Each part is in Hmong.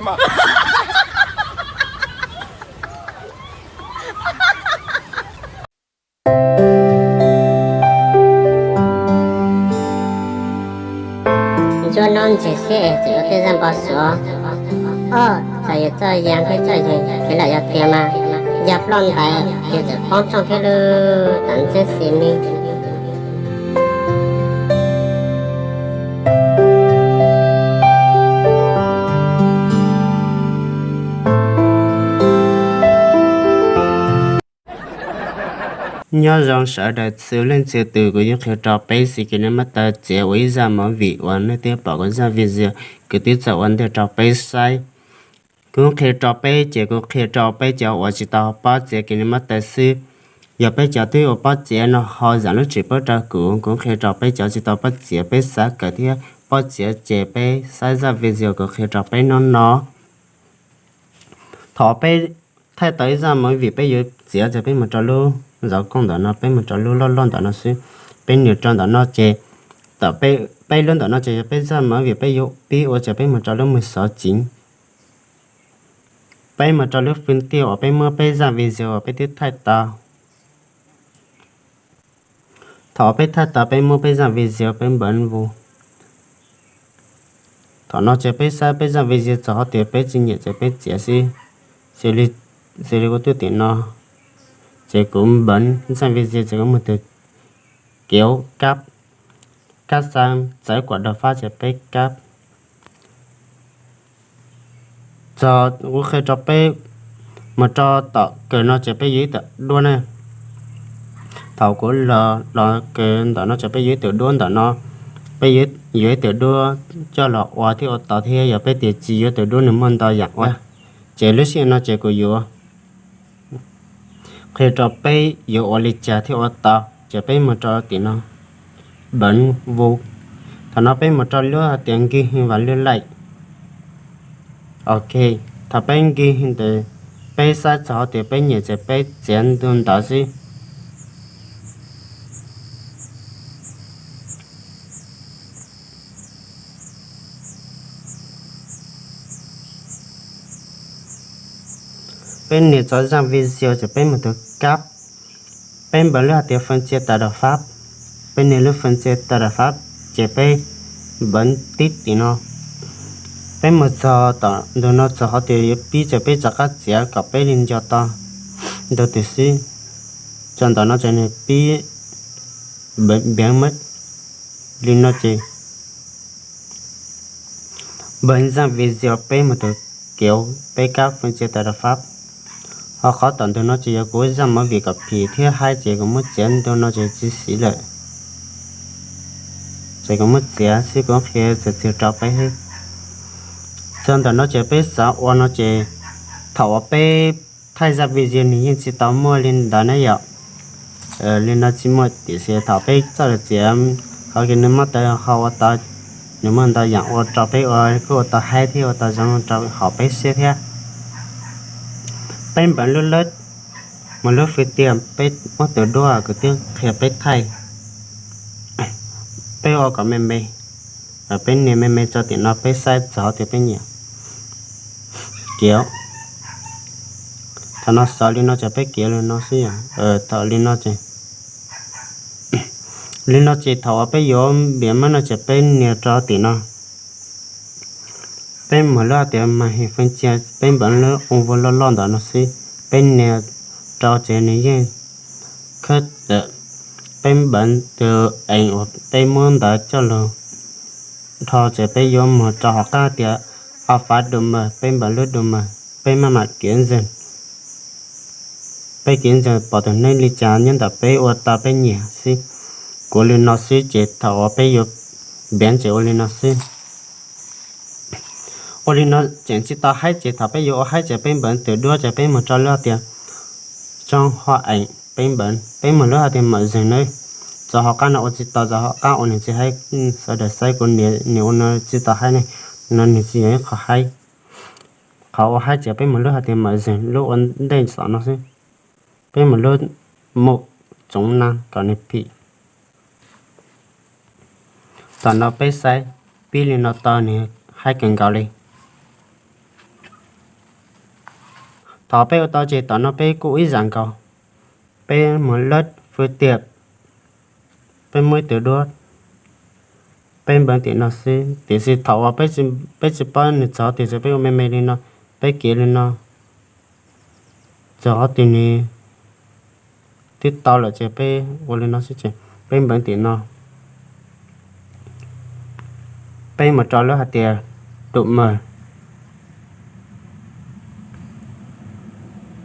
Ntsuab noob ntses xwb es txawm ua tej zaj npau suav. Oj, txawm yus txoj ya thiab txoj yeeg kev lawm yog tiag mas, yog ploj ntawd ces txawm poob rooj thiab lub tam ntxeb xis ni. Nyob zoo sawv daws txhua leej txhua tus, kuv yuav qhia rau peb xws li kev noj mab taw txiav ua ib zaj movie uas nej twb pom kuv zaj video kuv twb txawm ua ntej rau peb saib. Kuv qhia rau peb ces kuv qhia rau peb cov uas tsis tau paub txiav kev noj mab taw xwb. Yog peb cov twb ua paub txiav no ho zam lub txim pub rau kuv, kuv qhia rau peb cov tsis tau paub txiav, peb xav kawm thiab paub txiav ces peb saib zaj video kuv qhia rau peb hnub no. Thaum peb thaij tau ib zaj movie peb yuav txiav ces peb mus rau lub zov kooj ntawm no, peb mus rau lub loj loj ntawm no xwb. Peb nias rau ntawm no ces, peb lub ntawm no ces yog peb zaj movie peb yuav pib ua ces peb mus rau lub mus xov civ. Peb mus rau lub fwj tiaj uas peb muab peb zaj video uas peb twb thaij tau. Thaum peb thaij tau peb muab peb zaj video peb npawv vus. Thaum no ces peb saib peb zaj video txog qhov tias peb tsis nyiam ces peb txiav xwb. Xws li kuv twb tim no, ces kuv npawv zaj video ces kuv mus tus kev kab, kab xab txawv kuam dog fab ces peb kab. Txog kuv qhia rau peb mus rau tom kawg no ces peb yuav ib tawm duab na. Thaum kuv los los kawg ntawm no ces peb yuav ib tawm duab ntawm no, peb yuav ib tawm duab coj los ua thiab ua tau thiab, yog peb tias tsis yuav tawm duab nws muaj ntau yam ua. Ces lub sij hawm no ces kuv yuav qhia rau peb yuav ua li cas thiaj ua tau, ces peb mus rau tim no, npawv vus. Thaum no peb mus rau lub hais tias nkig hwj vas lwj laim. Ok, thaum peb nkig hwj ntawd, peb saib txog hais tias peb nyiam ces peb txiav ntu ntawd xwb. Peb nias txog zaj video ces peb mus tus kab, peb npawv lub hais tias fwj cia tas dam fab, peb nias lub fwj cia tas dam fab, ces peb npawv tib tim no. Peb mus txog tom ntug no txog qhov tias yuav pib ces peb rov qab txiav kom peb li nco tau ntug twg xwb. Txog ntawm no ces nws pib npeev mab li no ces npawv zaj video peb mus tus kev peb kab fwj cia tas dam fab. Ho qhov tom ntug no ces yog kuv zaj movie kom phim thiab haib ces kuv muab txiav ntug no ces tsis xis lawm. Ces kuv muab txiav xwb, kuv qhia txhua txhua rau peb. Txog ntawm no ces peb xav ua no ces thaum uas peb thaij zaj video nws yeej tsis tau muaj li ntawd na yom. Li no tsis muaj, tiam sis thaum peb txoj lus txiav qhov kev noj mab taw ho ua tau, nws muaj ntau yam ua rau peb ua kuj ua tau haib thiab ua tau zoo rau hauv peb siab thiab. Peb npawv lub lawb, mus lub fwj tiaj, peb muab tus duab kuv twb qhia peb thaij, peb ua kom me me. Peb nias me me tso tim no peb saib txog tias peb nyiam. Kiav. Thaum no xav li no ces peb kiav li no xwb. Thaum li no ces, li no ces thaum uas peb yuav npiav mab no ces peb nias rau tim no. Peb mus lub hais tias mas his fee cia, peb npawv lub oo vua loj loj ntawm no xwb. Peb nias rau ces nws yeej khawb tawm. Peb npawv tus ees uas peb muab ntawv coj lug dhau ces peb yuav mus rau hauv qab tias a fav du mas, peb npawv lub du mas, peb maj mam kiav ntxeeg. Peb kiav ntxeeg pom tus neeg li cas nyob ntawm peb ua tau peb nyiam xwb. Kuv li no xwb ces thaum uas peb yuav npiav ces ua li no xwb. Ua li no tseem tsis tau haib ces thaum peb yuav ua haib ces peb npawv tus duab ces peb mus rau lub hais tias tsoo ho ees, peb npawv, peb mus lub hais tias mam zeeg nawb. Txog hauv qab no ua tsis tau, txog hauv qab uas nws tsis haib, sawv daws saib kuv nias ua no tsis tau haib ne, no nws tsis yog ib qho haib. Qhov ua haib ces peb mus lub hais tias mam zeeg lub ua ntej xom no xwb. Peb mus lub mus tsoov na kom nws phim. Thaum no peb saib, pib li no tau nws haib kawg nkaus li. Thaum peb ua tau ces tom no peb kuj ib yam nkaus, peb mus lawv fwj tiam, peb muab ib tug duab, peb npeev tim no xwb. Tiam sis thaum uas peb tsis paub nws txog tiam sis peb ua me me li no, peb kev li no, txog qhov twg nws twb tau lawm ces peb ua li no xwb ces peb npeev tim no, peb mus rau lub hais tias tus mawg,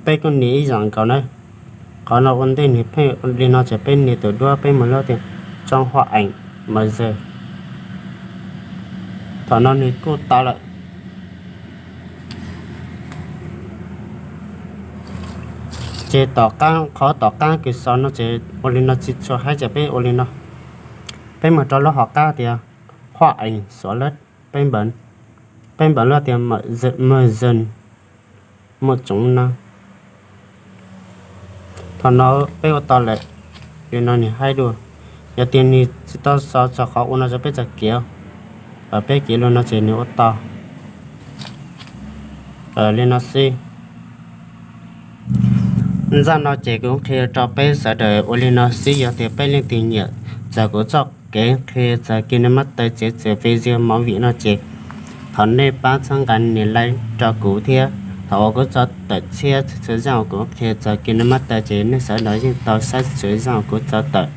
peb kuj nias ib yam nkaus na. Qhov no ua ntej nws pheej li no ces peb nias tus duab peb mus lub tias tsoo huaj eem mas ze. Thaum no nws kuj tau lawm. Ces tom qab, qhov tom qab kws xaus no ces ua li no tsis tshua haib ces peb ua li no. Peb mus rau lub hom qab tias huaj eem xuav lawm, peb npeev lub tias mawg ze, muaj tsoov no. Thaum no peb ua tau lawm, li no nws haib dua. Yog tias nws tsis tau xaus txog qhov ua no ces peb txawm kev, peb kev li no ces nws ua tau li no xwb. Zaj no ces kuv qhia rau peb sawv daws ua li no xwb. Yog tias peb leej twg nyiam txog kuv txoj kev qhia txog KineMaster tsev txhua video movie no ces thov nej pab txhawb nqa nias like rau kuv thiab. Thaum uas kuv tso tawm tshiab txhua zaaj uas kuv qhia txog KineMaster ces nej sawv daws yeej tau saib txhua zaaj uas kuv tso tawm.